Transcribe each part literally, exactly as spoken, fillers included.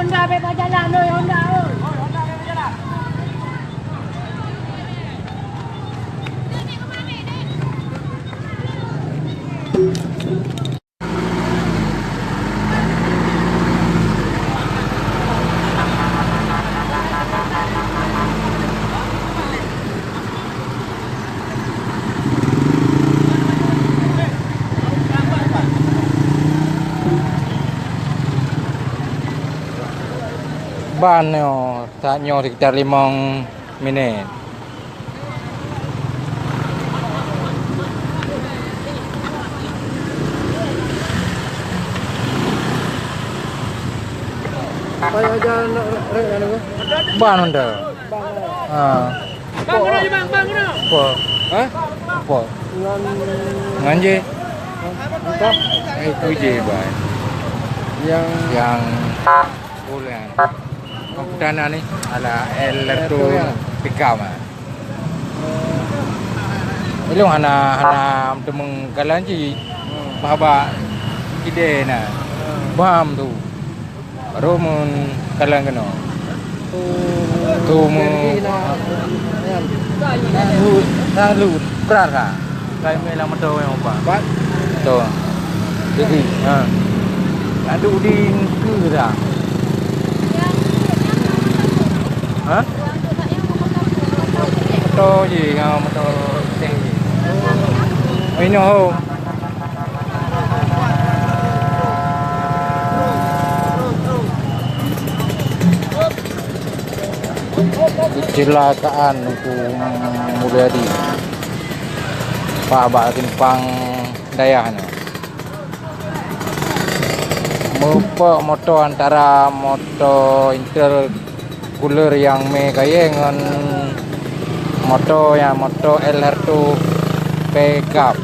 Honda beba jalan, oi, Honda, oi. Ban nyoe, saat nyoe sekitar limong minit. Ban mantap. Ha. Apa? Hah? Apa? Ngan, ngan je. Entah. Itu je, Bang. Yang, yang bulan. Perdana ni ala L tu pika mah. Ilong hana, hana teumeng kalan cit. Bah, bah, ide na. Bam tu. Baru mun kalan keunoe. Tu, tu mu- jadi na, ya. Lu, na lu, berat lah. Kai mei lam moto yang apa? Bat. Tu. Jadi, ha. Adu di ke dah. Ha? Moto je, ha, moto seng je. Oh, inoe ho. Kecelakaan Teungku Mulyadi. Paih bak simpang dayah nyoe. Meupok moto antara moto inter kuler nyang mé kayée ngon moto nyang moto L R tu pickup.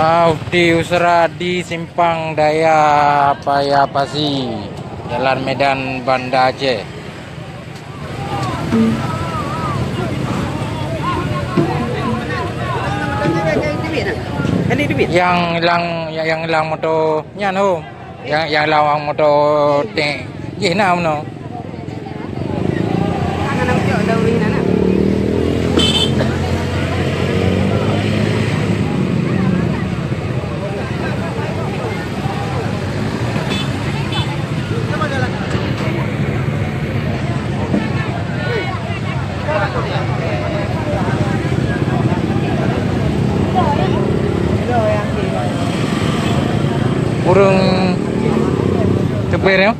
Ah, Ukti Usra di Simpang Daya Paya Pasi, Jalan Medan, Banda Aceh. Nyang hilang, nyang hilang moto nyan, ho. Nyang, nyang lawang moto tank jih na meunoe. Ureuëng teupeue nyoe?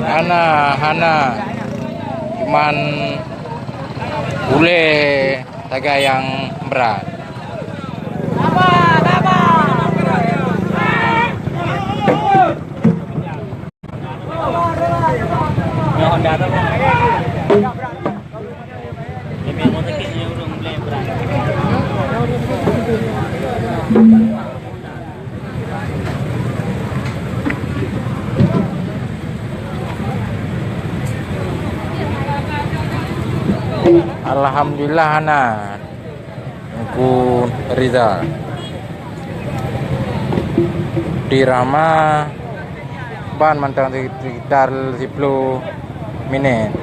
Hana, hana. Cuman ulée sagai nyang brat. Alhamdulillah, hana. Teungku Rizal. Di Rama ban mantong sekitar siploh minit.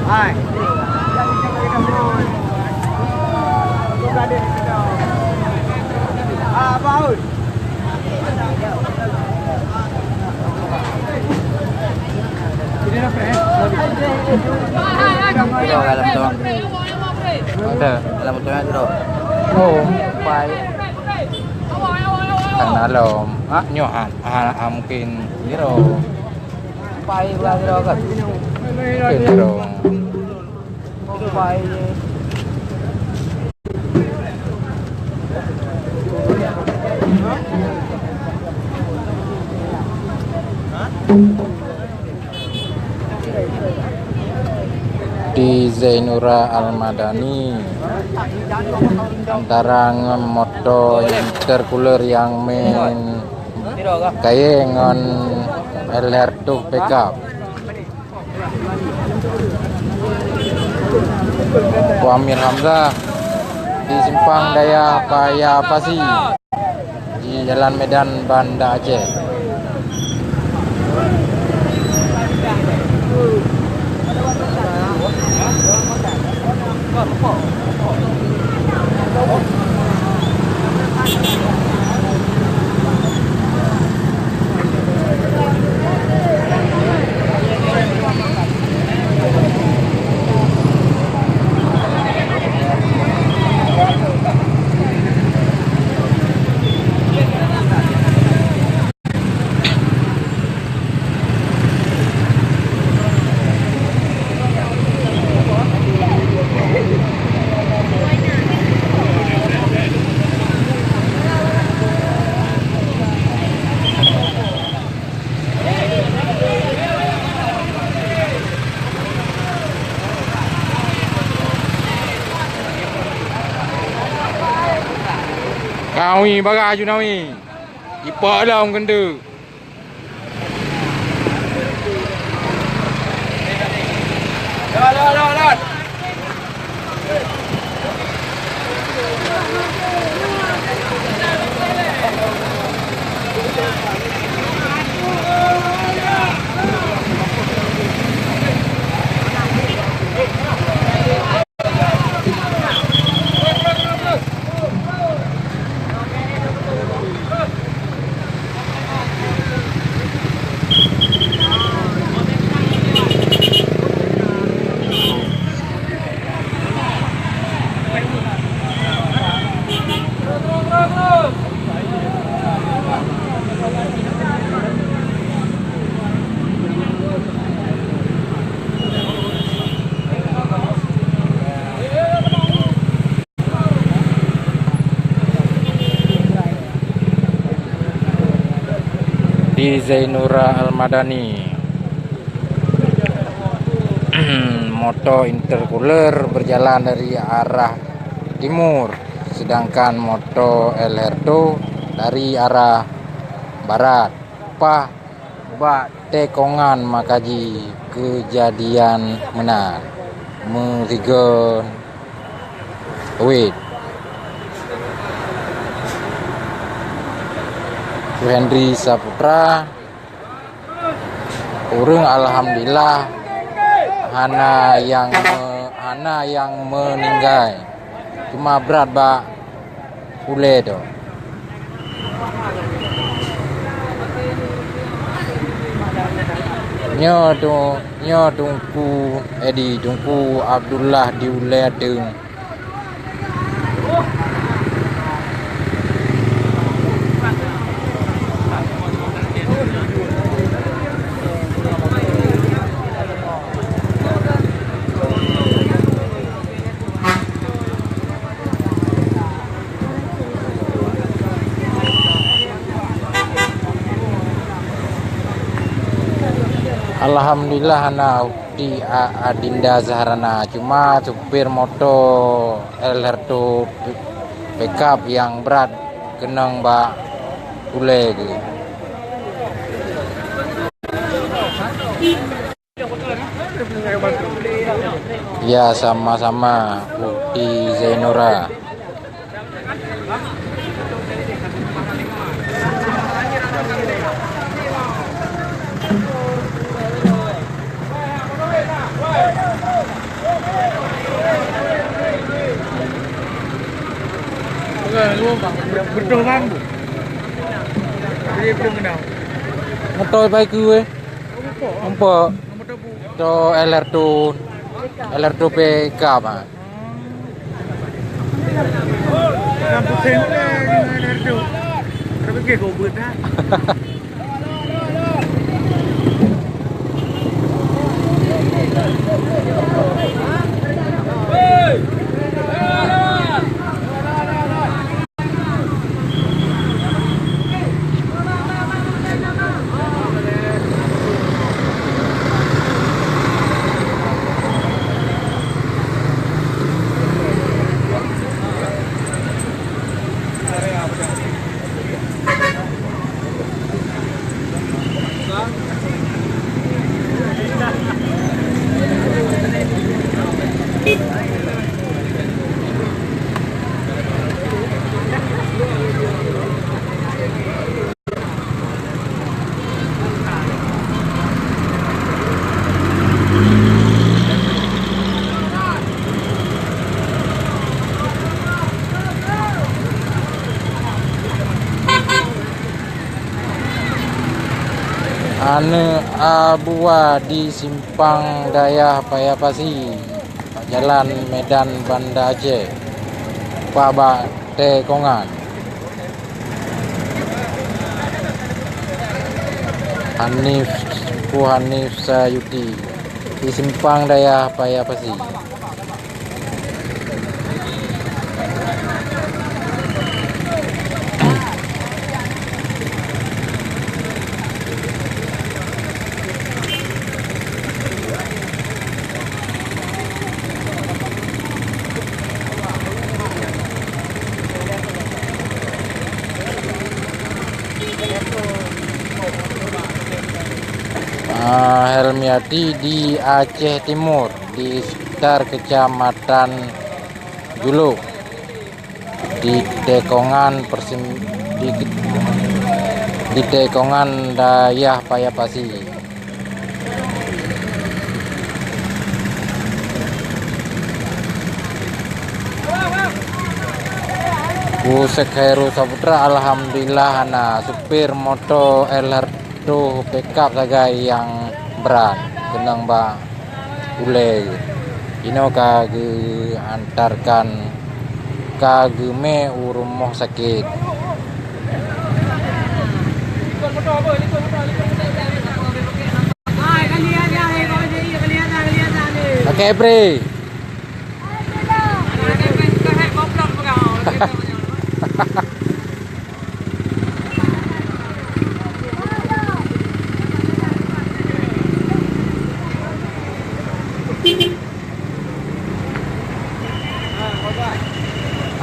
Hai. Ada. Dalam motor tu. Oh, pai. Kan dalam. Ah, nyoh han, han, han mungkin zero. Pai lah zero kan? Mungkin zero. Pai. Di Zainura Al-Madani, antara ngon moto intercooler nyang main kayée ngon L R tujuh pickup. Pu Amir Hamzah di Simpang Daya Paya Pasi, di Jalan Medan Banda Aceh. Nawi bagah aju Nawi. Ipak lom keuneuk. Di Zainura Al-Madani, moto intercooler berjalan dari arah timur, sedangkan moto L R tujuh dari arah barat. Paih bak tikongan makaji keujadian meunan. Meusigon wit. Henry Saputra, ureuëng alhamdulillah hana nyang me-, hana nyang meuninggai. Cuma brat bak ulée tu. Nyoe tu, nyoe Teungku Edi, Teungku Abdullah di ulée teung. Alhamdulillah hana ukti a-, Adinda Zahrana, cuma supir moto L R tujuh pickup nyang brat keunong bak ulée geuh. Ya, sama-sama, Ukti Zainura. Beutôi bang. Jadi belum kenal. Motor baik gue. Empok. To L R tu, L R tu P K mah. Lam puseng ulèe ngon L R tu. Tapi ke kau buat dah. Aneuk Abua di Simpang Dayah Paya Pasi, bak jalan Medan Banda Aceh, pat bak Tekongan. Hanif, Teungku Hanif Sayuti, di Simpang Dayah Paya Pasi. Ah, Helmiati di Aceh Timur, di sekitar Kecamatan Juluk, di Tekongan Persim-, di, di Tekongan Dayah Paya Pasi. Pusek Khairul Saputra, alhamdulillah, hana. Supir moto L R tu pickup sagai nyang brat, keunong bak ulèe. Inoe ka geuhantarkan, ka geumè u rumoh sakét. Pakai bre.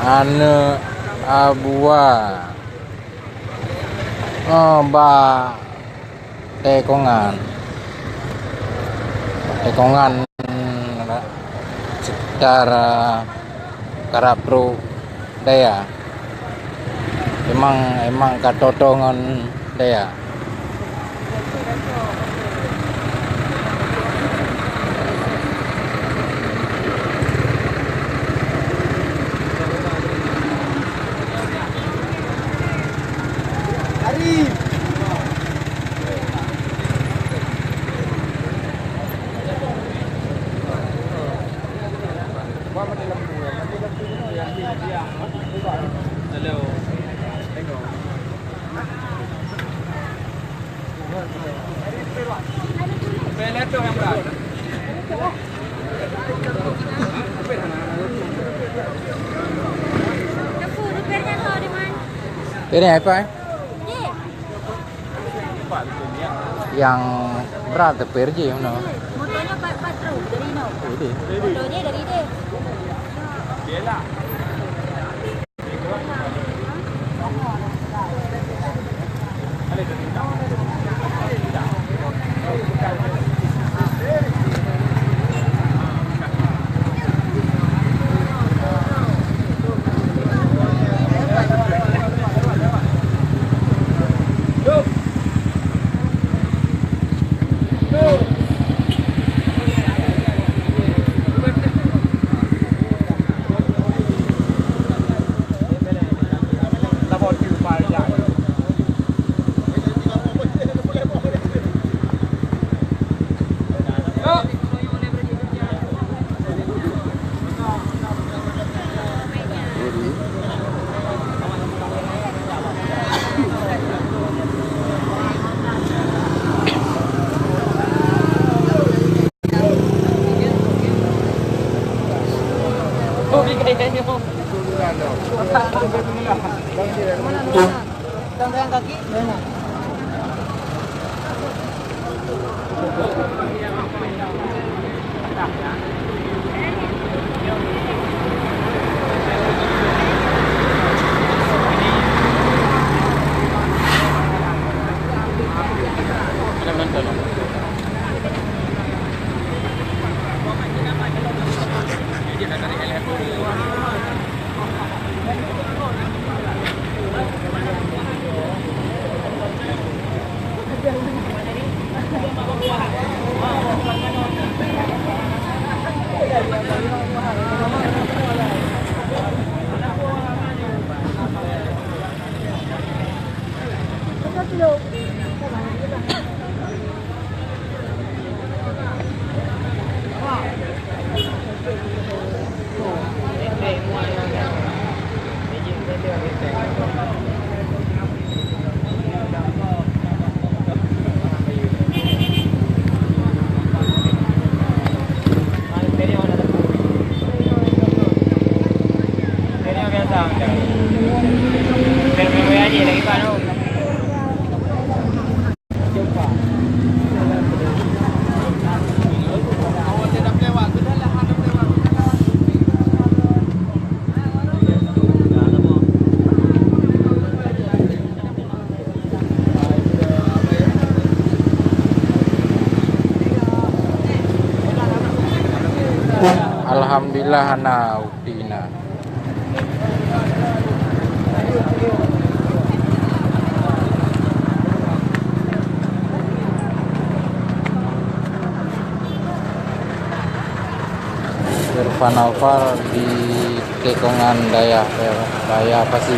Aneuk Abua. Oh, bak Tekongan. Tekongan, sekitar, eh, karab trok daya. Emang, emang ka toe-toe ngon daya. Ini apa, eh? Nyang brat teupeu jih meunoe. Motornya pat-pat trok dari inoe. Dari deh. Motor dia dari deh. Alhamdulillah, hana bukti na. Irfan Alfar di tikongan dayah, dayah Pasi.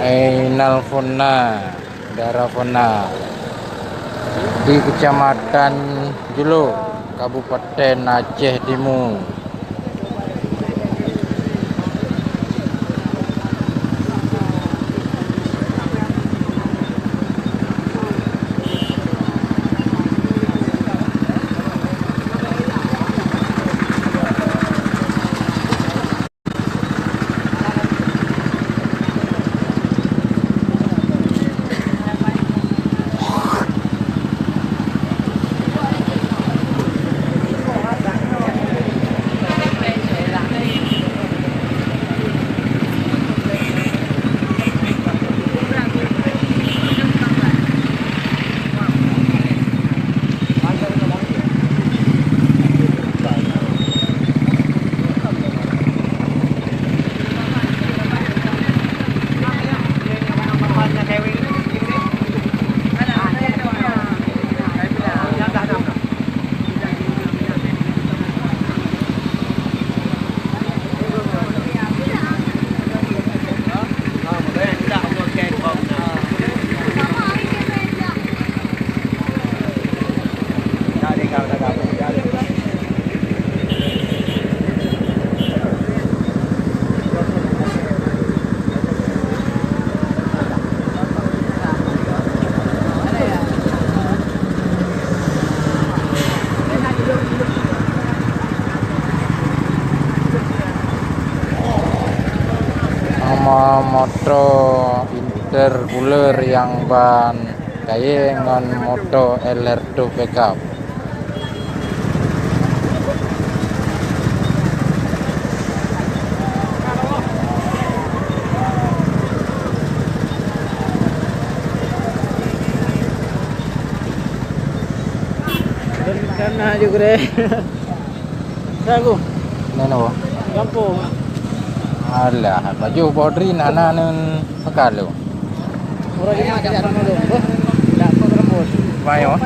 Ainal Fonna, Darafonna, di Kecamatan Julo, Kabupaten Aceh Timu. Ama-ama Moto intercooler nyang ban kayée ngon moto L R tujuh pickup. Dan, dan na juga deh. Sagu. Nyan apa? Gampông. Alah, baju Bodri na, na neun peukalo. Urang Jumat jak rot dulu. Beuh, jak rot rambut. Bayo.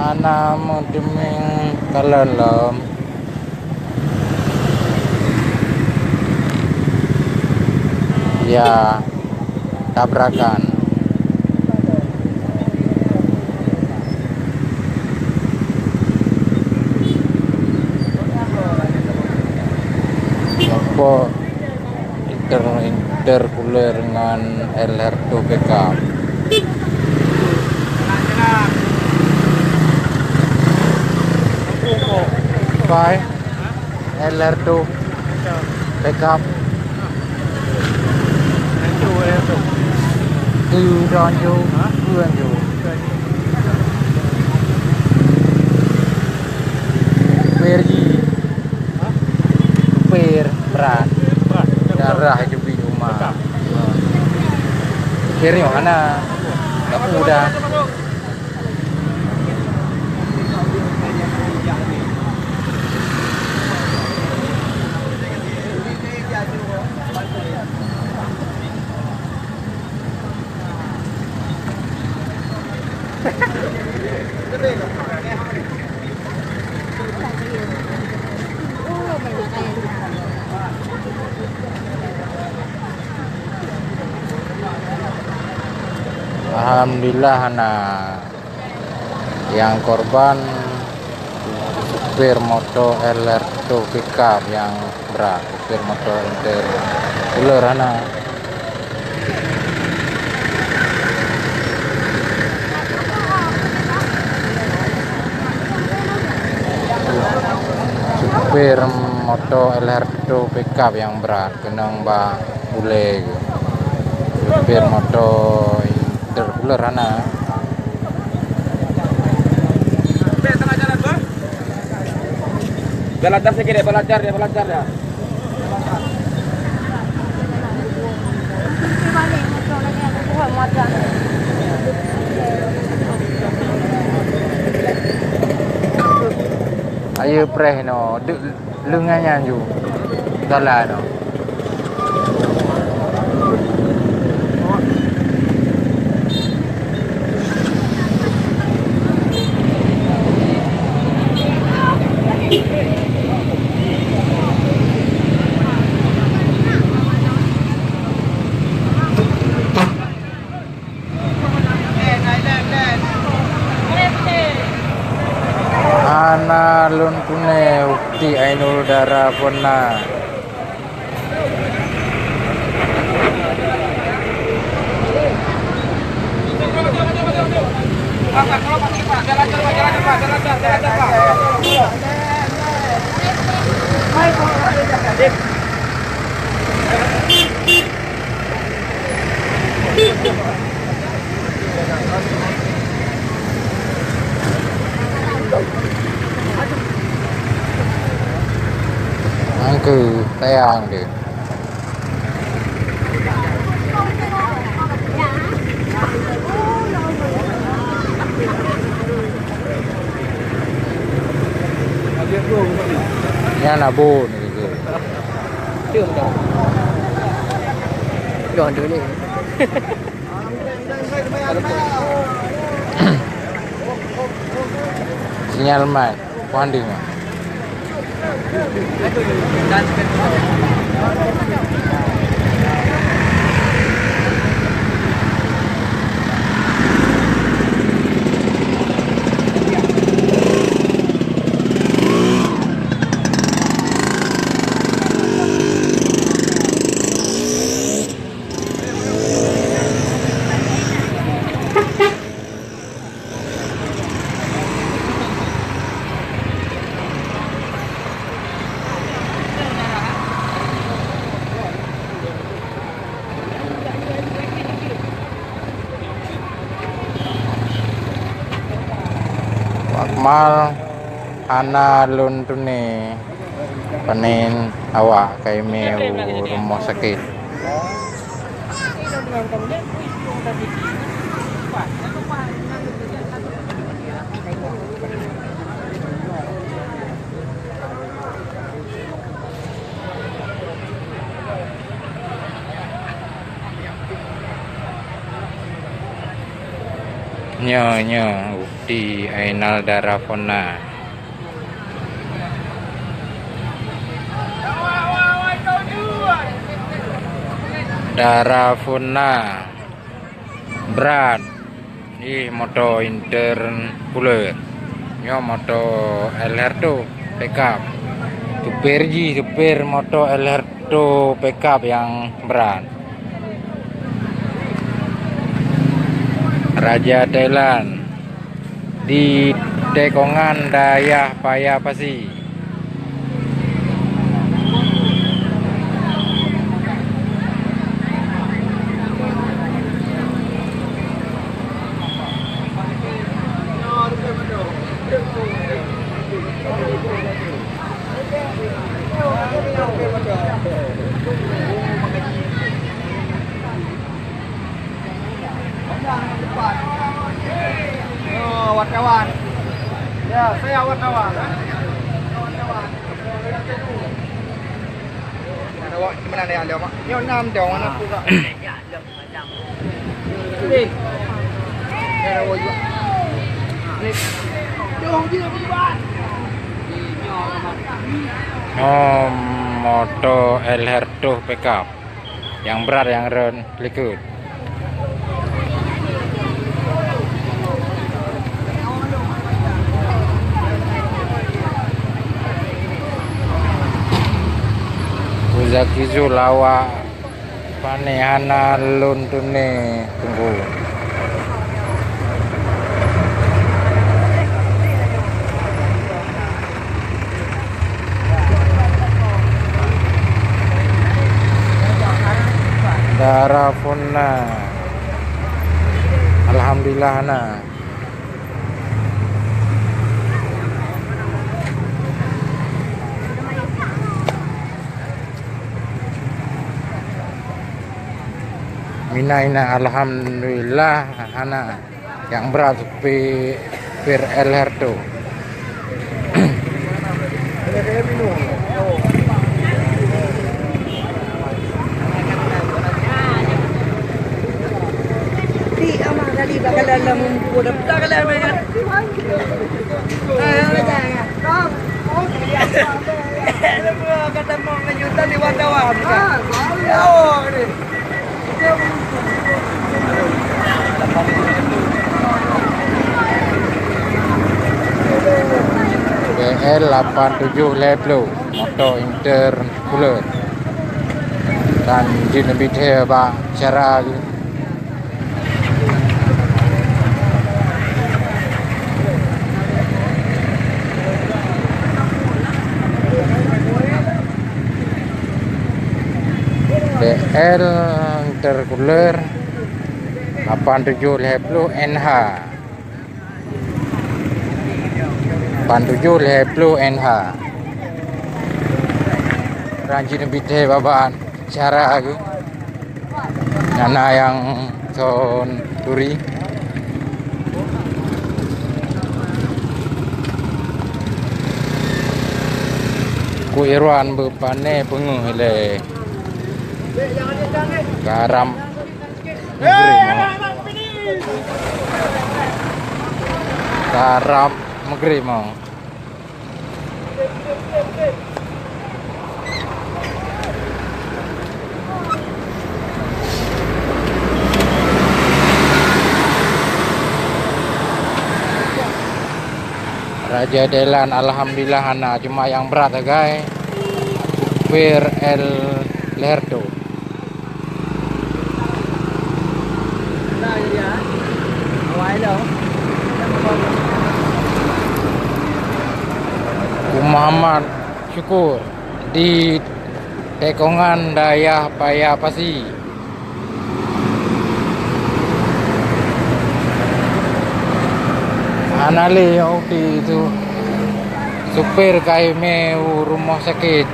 Hana meuteumé kalon lom. Ya, tabrakan. Apa? Inter-, intercooler ngon L R tujuh pickup. Pai, L R tujuh pickup. Tu don ju, tu don ju. Pergi. Supir brat. Darah jubit uma. Supir nyoe hana. Tak mudah. Alhamdulillah, na nyang korban supir moto L R tujuh pickup nyang brat, supir moto Inter. Ular hana. Supir moto L R tujuh pickup nyang brat keunong bak ulée geuh. Supir moto Inter ular hana. Belajar sikit deh, belajar deh, belajar deh. Ayo preh no, dek lengan nyan ju. Salah no. Hana lôn tuné bukti Ainul Dara phon na. Nyan keuh sayang deh. Nyan abon. Dum dah. Dah tu ni. Sinyal mat, pandai mat. Mal hana lôn tuni panen awak ka imé u rumoh sakét. Nyoe, nyoe, ukti Ainal Darafona. Darafona. Brat. Ih, moto intercooler. Nyoe moto El Herto pickup. Supir jih, supir moto El Herto pickup nyang brat. Raja Thailand di tikongan dayah Paya Pasi. Oh, wartawan. Ya, saya wartawan. Ada awak di mana ni, ada awak? Nyoe enam dia, mana tu, Kak? Ni. Ada awak juga. Ni. Jom, jom, jom. Oh, moto El Herto pickup. Nyang brat nyang rhön likot. Kuza kizul awak pane hana lôn tuni teungku. Darafona. Alhamdulillah na. Mina ina alhamdulillah hana. Nyang brat supir El Herto. Di amah tadi bakalan lam mumpung dah pula kalah main. Ayo, jangan. Kata mau ngejutan di wartawan. Oh, ini. B L lapan tujoh lhèe plôh, moto intercooler. Dan jeuet neubi thèe bak syara geuh. B L intercooler lapan tujoh lhèe plôh N H. Lapan tujoh lhèe plôh N H. Ranjit neubi thèe babah syara geuh. Nyan na nyang son turi. Ku Irwan beupane peungeuh ilèe. Garam meugrim. Garam meugrim. Raja Thailand, alhamdulillah hana, cuma nyang brat sagai supir El Lerto. Ku Muhammad Syukur di Tekongan Dayah Paya Pasi. Hana lé nyang udi tu, supir ka imé u rumoh sakét.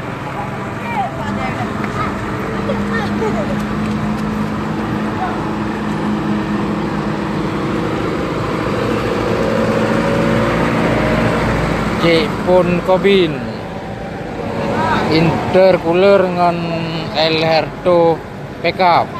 Cek phon Kobin, intercooler ngon Alberto pickup.